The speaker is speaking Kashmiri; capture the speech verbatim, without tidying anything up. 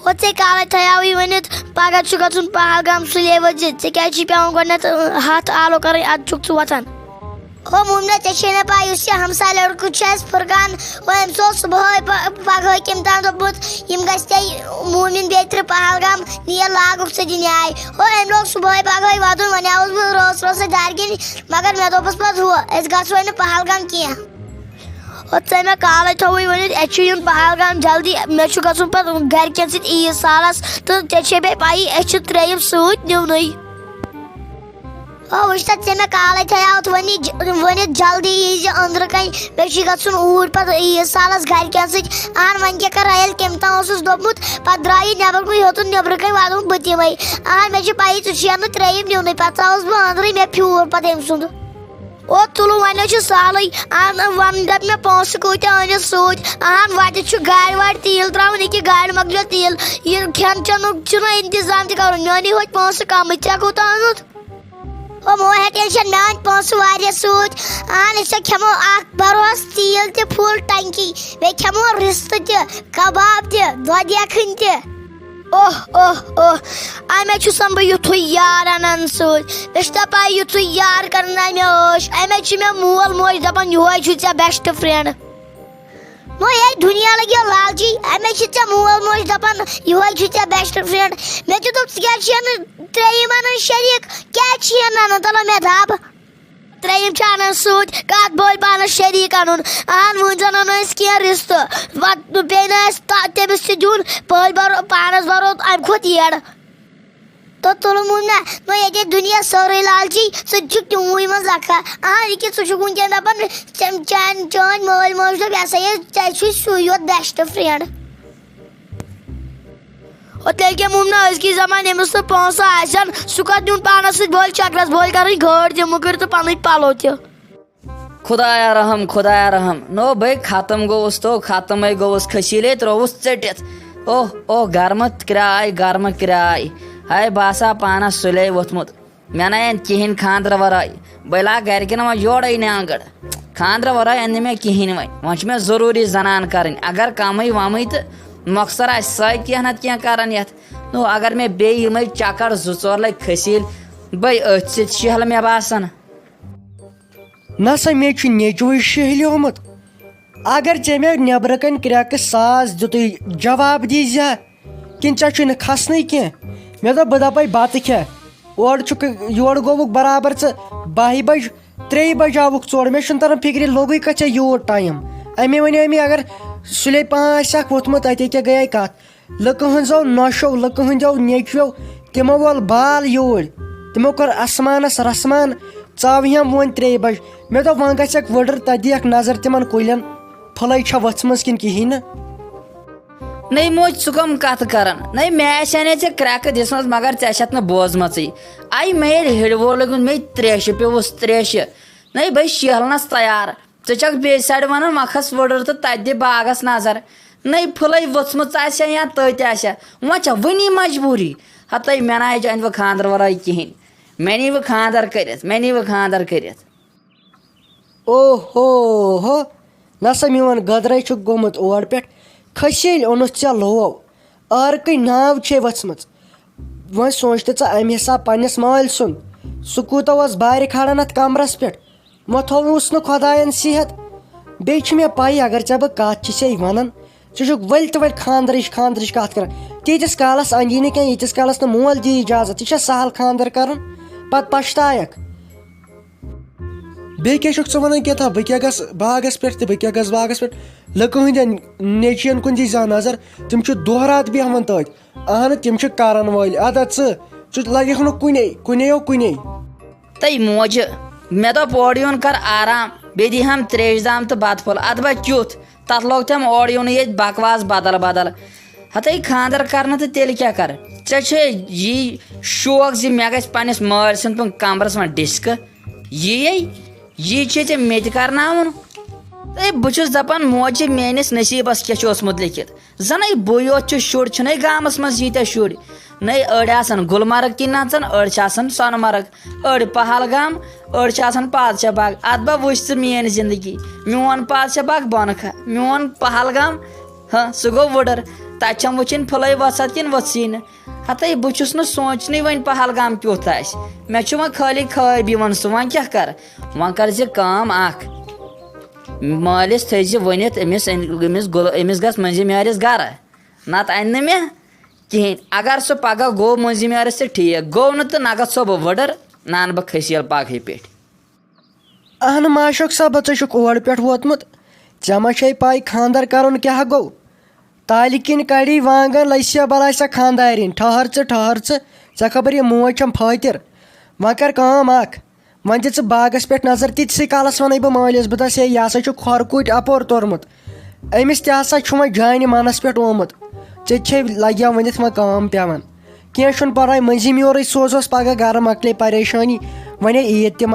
او ژےٚ کالے تھایاوٕے ؤنِتھ، پگاہ چھُ گژھُن پہلگام سُلے ؤتھۍ زِ۔ ژےٚ کیٛازِ چھُے پٮ۪وان گۄڈٕنٮ۪تھ، ٲں، ہتھ آلو کرٕنۍ، ادٕ چھُکھ ژٕ وۄتھان؟ او مُمنہ، ژےٚ چھے نہ پاے، یُس یہِ ہمساے لڑکہٕ چھُ اَسہِ فرقان، او أمِس اوس صُبحٲے پ-، پگہٲے کٔمۍ تام دوٚپمُت، یِم گژھِ ژےٚ مومِن بیترِ پہلگام، نیر لاگُکھ ژٕ دِنہِ آے۔ او أمۍ لوگ صُبحٲے پگہٲے ودُن، وۄنۍ آوُس بہٕ رٲژ رٲژ سۭتۍ گرِ کِنۍ، مگر مےٚ دوٚپُس پتہٕ ہُہ، أسۍ گژھوے نہٕ پہلگام کینٛہہ۔ او ژےٚ مےٚ کالے تھووُے ؤنِتھ، اَسہِ چھُ یُن پہلگام جلدی، مےٚ چھُ گژھُن پتہٕ گرِکٮ۪ن سۭتۍ عیٖد سالس، تہٕ ژےٚ چھے بیٚیہِ پَیی، أسۍ چھِ ترٛیٚیِم سۭتۍ نیونٕے۔ او وٕچھ تہٕ، ژےٚ مےٚ کالے تھایاوُتھ ؤنِتھ ج-، ؤنِتھ جلدی یی زِ أنٛدرٕ کَنۍ، مےٚ چھُے گژھُن اوٗرۍ پتہٕ عیٖد سالس گرِکٮ۪ن سۭتۍ۔ اہن، وۄنۍ کیٛاہ کرٕ، ییٚلہِ کٔمۍ تام اوسُس دوٚپمُت، پتہٕ درٛاو یہِ نٮ۪بر کُن، ہیوٚتُن نٮ۪برٕ کَنۍ واتُن بہٕ تہِ یِمَے۔ اہن، مےٚ چھِ پَیی، ژٕ چھُے نہٕ ترٛیٚیِم نیونٕے، پتہٕ ژاوُس بہٕ أنٛدرٕے، مےٚ پھیوٗر پتہٕ أمۍ سُنٛد۔ او تُلُو، وۄنۍ حظ چھُ سہلٕے۔ اہن، وۄنۍ دَپ مےٚ، پونٛسہٕ کۭتیٛاہ أنِتھ سۭتۍ؟ اہن، وۄنۍ تہِ چھُ گاڑِ واڑِ تیٖل ترٛاوُن، یہِ کہِ گاڑِ مۄکلیو تیٖل۔ یہِ کھٮ۪ن چٮ۪نُک چھُنہٕ انتظام تہِ کرُن۔ میٛٲنی ہوٚتۍ پونٛسہٕ کمٕے، ژےٚ کوٗتاہ اوٚنُتھ؟ او مہٕ ہے ٹینشن، مےٚ أنۍ پونٛسہٕ واریاہ سۭتۍ۔ اہن، أسۍ ہا کھٮ۪مو اکھ بروس تیٖل تہِ فُل ٹنکی، بیٚیہِ کھٮ۪مو رِستہٕ تہِ، کباب تہِ، دۄد یکھٕنۍ تہِ۔ اوہ، اوہ، اوہ، امے چھُسن بہٕ یُتھُے یار انان سۭتۍ۔ مےٚ چھِ دپان، یُتھُے یار کرن امہِ عٲش، امے چھُ مےٚ مول موج دپان، یِہوے چھُ ژےٚ بیسٹ فرینڈ۔ مو، یے دُنیا لگیو لالچی، امے چھِ ژےٚ مول موج دپان، یِہوے چھُ ژےٚ بیسٹ فرینڈ۔ مےٚ تہِ دوٚپ، ژٕ کیٛازِ چھِ نہٕ ترٛیٚیِم انان شریٖک؟ کیٛازِ چھِ نہٕ انان؟ تلو مےٚ دب۔ ترٛیٚیِم چھِ اَنان سۭتۍ کَتھ بٔلۍ پانَس شریٖک اَنُن۔ اَہَن، وۄنۍ زَن اَنو أسۍ کینٛہہ رِستہٕ، پَتہٕ پیٚیہِ نہٕ اَسہِ تَتھ تٔمِس تہِ دیُن، بٔلۍ بَرو پانَس بَرو اَمہِ کھۄتہٕ یٔڑ۔ تو تُلہٕ مُمنہ، نہ ییٚتہِ دُنیا سٲرٕے لالچی، سُہ تہِ چھُکھ تِموٕے منٛز لَکھا۔ اَہَن، یہِ کہِ ژٕ چھُکھ وٕنکٮ۪ن دَپان، ژےٚ چانۍ، چٲنۍ مٲلۍ مٲج دوٚپ، یہِ ہسا یہِ، ژےٚ چھُے سُے یوت بیسٹ فرینڈ۔ او تیٚلہِ کیٛاہ مُمنہ، أزکِس زمانہٕ ییٚمِس نہٕ پونٛسہٕ آسن، سُہ کَتھ نیُن پانَس سۭتۍ بٔلۍ چکرس، بٔلۍ کَرٕنۍ گٲڑۍ تہِ مٔکٕر تہٕ پَنٕنۍ پَلو تہِ۔ خدایا رحم، خدایا رحم۔ نو بھائی، ختم گوٚوُس تو، ختمے گوٚوُس، کھٔسیٖلے ترٛووُس ژٔٹِتھ۔ اوہ، اوہ، گرمہٕ کرٛاے، گرمہٕ کرٛاے۔ ہاے، باسا پانَس سُلے ووٚتھمُت۔ مےٚ نَے اَنہِ کِہیٖنۍ خانٛدرٕ وَرٲے۔ بٔلۍ لاگ گَرِکٮ۪ن وۄنۍ یورَے نیانٛگٕر۔ خانٛدرٕ وَرٲے اَنہِ نہٕ مےٚ کِہیٖنۍ وۄنۍ۔ وۄنۍ چھِ مےٚ ضروٗری زَنان کَرٕنۍ۔ اگر کَمٕے وَمٕے تہٕ مۄخصر آسہِ سۄے کینٛہہ نَتہٕ کینٛہہ کَرَن یَتھ۔ نو، اگر مےٚ بیٚیہِ یِمَے چَکَر زٕ ژور لَگہِ کھٔسیٖلۍ، بٔے أتھۍ سۭتۍ شیہلہٕ مےٚ باسان۔ نہ سا، مےٚ چھُ نیٚچوٕے شیہلیومُت۔ اگر ژےٚ مےٚ نیٚبرٕ کَنۍ کرٛٮ۪کہٕ ساز دیُتُے، جواب دی زِ۔ کِنہٕ ژےٚ چھُے نہٕ کھسنٕے کینٛہہ؟ مےٚ دوٚپ، بہٕ دَپَے بَتہٕ کھےٚ۔ اورٕ چھُکھ، یورٕ گوٚوُکھ برابر ژٕ باہہِ بَجہِ، ترٛیٚیہِ بَجہِ آوُکھ ژور۔ مےٚ چھُنہٕ تَران فِکرِ، لوٚگُے کَتھ ژےٚ یوٗت ٹایم؟ اَمے وَنے مےٚ، اگر سُلے پانٛژھ آسہِ ہَکھ ووٚتھمُت، اَتے کیٛاہ گٔیے کَتھ؟ لُکہٕ ہٕنٛزو نۄشو، لُکہٕ ہٕنٛدیو نیٚچویو، تِمو وول بال یوٗرۍ۔ تِمو کوٚر اَسمانَس رَسمان، ژاوہیم وۄنۍ ترٛیٚیہِ بَجہِ۔ مےٚ دوٚپ، وۄنۍ گژھٮ۪کھ وٕڈٕر، تَتہِ دِیَکھ نظر تِمَن کُلٮ۪ن، پھٕلَے چھےٚ ؤژھمٕژ کِنہٕ کِہیٖنۍ نہٕ۔ نٔے موج، ژٕ کۄم کتھٕ کران؟ نٔے مےٚ آسہِ ہا نے ژےٚ کرٛٮ۪کہٕ دِژمٕژ، مگر ژےٚ چھَتھ نہٕ بوزمژٕے۔ آیہِ مےٚ ییٚلہِ ہِڑِ وور لوٚگمُت، مےٚ تریشہِ پیوٚوُس تریشہِ۔ نٔے بہٕ شیہلنس تیار۔ ژٕ چھکھ بیٚیہِ سایڈٕ ونان، وۄنۍ کھس وٕڈٕر تہٕ تتہِ دِ باغس نظر۔ نٔے پھٕلے ؤژھمٕژ آسہِ ہا یا تٔتۍ آسہِ ہا، وۄنۍ چھےٚ وٕنی مجبوٗری۔ ہتٲے مےٚ نہ آیہِ جانہِ وۄنۍ خانٛدر ورٲے کِہیٖنۍ۔ مےٚ نی وۄنۍ خانٛدر کٔرِتھ، مےٚ نی وۄنۍ خانٛدر کٔرِتھ۔ او ہو ہو، نسا میون گدرے چھُ گوٚمُت اور پٮ۪ٹھ۔ کھٔسیٖلۍ اوٚنُتھ ژےٚ لوو، عٲرقٕے ناو چھے ؤژھمٕژ۔ وۄنۍ سونٛچ تہٕ ژٕ اَمہِ حساب پننِس مٲلۍ سُنٛد، سُہ کوٗتاہ اوس بارِ کھالان اَتھ کمرس پٮ۪ٹھ۔ وۄنۍ تھووُس نہٕ خۄداین صحت۔ بیٚیہِ چھِ مےٚ پَے، اگر ژےٚ بہٕ کَتھ چھِ ژےٚ وَنان، ژٕ چھُکھ ؤلۍ تہٕ ؤلۍ خانٛدرٕچ، خانٛدرٕچ کَتھ کَران۔ تیٖتِس کالَس اَندی نہٕ کینٛہہ، ییٖتِس کالَس نہٕ مول دی اِجازت۔ یہِ چھا سہل خانٛدر کَرُن؟ پَتہٕ پَشتاوَکھ۔ بیٚیہِ کیٛاہ چھُکھ ژٕ وَنان کیٛاہ تھا؟ بہٕ کیٛاہ گژھٕ باغَس پٮ۪ٹھ تہٕ بہٕ کیٛاہ گژھٕ باغَس پٮ۪ٹھ؟ لٔکہٕ ہٕنٛدٮ۪ن نیٚچوٮ۪ن کُن دی زانٛہہ نظر، تِم چھِ دۄہ راتھ بیٚہوان تٔتھۍ۔ اہنہٕ، تِم چھِ کرن وٲلۍ۔ ادا ژٕ، ژٕ لگکھ نہٕ کُنے، کُنے یو کُنے۔ تَے موجہِ، مےٚ دوٚپ اورٕ یُن کر آرام، بیٚیہِ دی ہم تریش دام تہٕ بتہٕ پھوٚل۔ ادٕ بہ کیُتھ، تتھ لوگ تٔمۍ اورٕ یُنٕے ییٚتہِ بکواس بدل بدل۔ ہتے خانٛدر کرنہٕ تہٕ تیٚلہِ کیٛاہ کرٕ؟ ژےٚ چھے یی شوق زِ مےٚ گژھِ پننِس مٲلۍ سٕنٛدِ پٲٹھۍ کمرس منٛز ڈِسکہٕ؟ یی، یی چھے ژےٚ مےٚ تہِ کرناوُن؟ تہٕ بہٕ چھُس دپان، موجہِ، میٲنِس نصیٖبس کیٛاہ چھُ اوسمُت لیکھِتھ؟ زَنَے بٕے یوت چھُس شُر، چھُنَے گامَس منٛز ییٖتیٛاہ شُرۍ۔ نَے أڑۍ آسَن گُلمرگ کِنۍ نَژان، أڑۍ چھِ آسان سۄنہٕ مرگ، أڑۍ پہلگام، أڑۍ چھِ آسان پادشاہ باغ۔ اَدٕ بہ وٕچھ ژٕ میٛٲنۍ زِندگی، میون پادشاہ باغ بۄنہٕ کھہ، میون پہلگام، ہہ، سُہ گوٚو وٕڈٕر۔ تَتہِ چھَم وٕچھِنۍ پھٕلَے وَژھَتھ کِنہٕ وٕژھٕے نہٕ۔ ہَتَے بہٕ چھُس نہٕ سونٛچنٕے وۄنۍ پہلگام کیُتھ آسہِ۔ مےٚ چھُ وۄنۍ خٲلی خٲبی وَن سُہ۔ وۄنۍ کیٛاہ کَرٕ؟ وۄنۍ کَر زِ کٲم اَکھ، مٲلِس تھٲیزِ ؤنِتھ، أمِس أمِس گُل أمِس گژھ مٔنٛزِم یارِس گَرٕ، نَتہٕ اَنہِ نہٕ مےٚ کِہیٖنۍ۔ اگر سُہ پَگاہ گوٚو مٔنٛزِم یارِس تہِ ٹھیٖک، گوٚو نہٕ تہٕ نہ گژھو بہٕ وٕڈٕر، نہ اَنہٕ بہٕ کھٔسیٖل پَگہٕے پٮ۪ٹھ۔ اہن معشوق صٲب، ژٕ چھُکھ اور پٮ۪ٹھ ووتمُت، ژےٚ ما چھے پَے خانٛدر کَرُن کیٛاہ گوٚو؟ تالہِ کِنۍ کَڑی وانٛگَن، لَسہِ بَلاے سۄ خانٛدارِنۍ۔ ٹھٔہر ژٕ، ٹھٔہر ژٕ، ژےٚ خبر یہِ موج چھَم فٲطِر۔ وۄنۍ کَر کٲم اَکھ، وۄنۍ دِ ژٕ باغَس پٮ۪ٹھ نظر، تِتسٕے کالَس وَنَے بہٕ مٲلِس، بہٕ دَپَس، ہے، یہِ ہسا چھُ کھۄر کُٹۍ اَپور توٚرمُت، أمِس تہِ ہسا چھُ وۄنۍ جانہِ مَنَس پٮ۪ٹھ آمُت، ژےٚ تہِ چھے لَگہِ ہا ؤنِتھ وۄنۍ کٲم پٮ۪وان۔ کینٛہہ چھُنہٕ پَرواے، مٔنٛزِم یورَے سوزہوس پَگاہ گَرٕ، مۄکلے پریشٲنی، وۄنۍ ہے عیٖد تہِ